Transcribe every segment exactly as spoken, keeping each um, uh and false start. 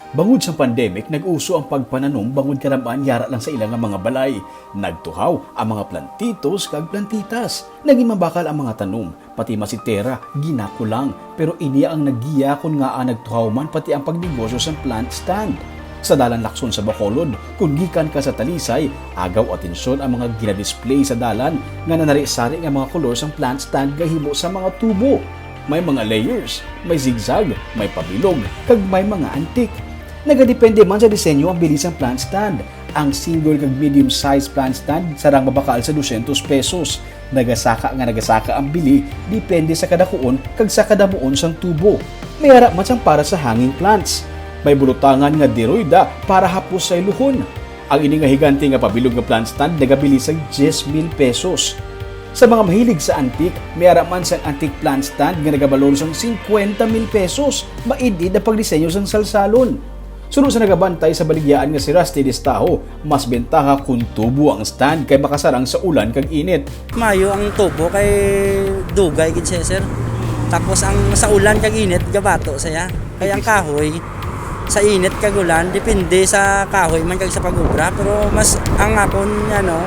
Bangod sa pandemic, nag-uso ang pagpananom bangod karaman yara lang sa ila nga mga balay. Nagtuhaw ang mga plantitos kag plantitas. Naging mabakal ang mga tanom, pati masitera, ginakulang. Pero ini ang naggiya kon ngaa nagtuhaw man pati ang pagnegosyo sang plant stand. Sa Dalan Lacson sa Bacolod, kon gikan ka sa Talisay, agaw atensyon ang mga ginadisplay sa dalan nga nanari-sari nga mga kolor sang plant stand nga himo sa mga tubo. May mga layers, may zigzag, may pabilog, kag may mga antique. Nagadepende man sa disenyo ang bili sang plant stand. Ang single kag medium size plant stand sarang mabakal sa dosyentos pesos. Nagasaka nga nagasaka ang bili depende sa kadakuon kag sa kadamuon sang tubo. May ara man sang para sa hanging plants. May bulutangan nga diroida para hapos sa iluhon. Ang ini nga higante nga pabilog nga plant stand nagabili sang diyes mil pesos. Sa mga mahilig sa antique, may ara man sang antique plant stand nga nagabalor sang singkwenta mil pesos. Maid-id ang pagdisenyo sang salsalon. Suno sa nagabantay sa baligyaan nga si Rusty Destajo, mas bentaha kon tubo ang stand kay makasarang sa ulan kag init. Mayo ang tubo kay dugay gid siya, sir. Tapos ang sa ulan kag init, gabato siya. Kay ang kahoy, sa init kag ulan, depende sa kahoy man kag sa pag-obra. Pero mas ang akon, ano,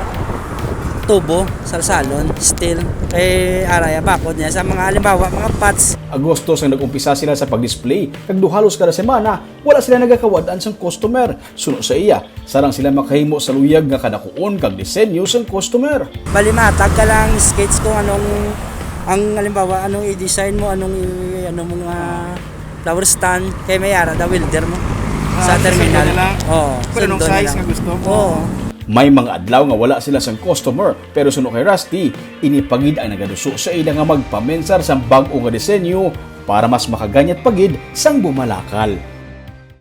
tubo, salsalon, steel. Kay araya bakod niya sa mga, halimbawa, mga pots. Agosto sang nag-umpisa sila sa pag-display, kag duhalos kada semana, wala sila nagakawad-an sang customer. Suno sa iya, sarang sila makahimo sa luyag nga kadakuon kag disenyo sang customer. Bali, matag ka lang sketch kung anong, ang halimbawa, anong i-design mo, anong i-, ano mo nga flower stand, kay may ara da welder mo. Ah, sa susundan terminal na lang. Oo, Pero anong sundo na size lang. Nga gusto mo? Oo. May mga adlaw nga wala sila sang customer, pero suno kay Rusty, ini pa gid ang nagaduso sa ila nga magpamensar sang bag-o nga disenyo para mas makaganyat pa gid sang bumalakal.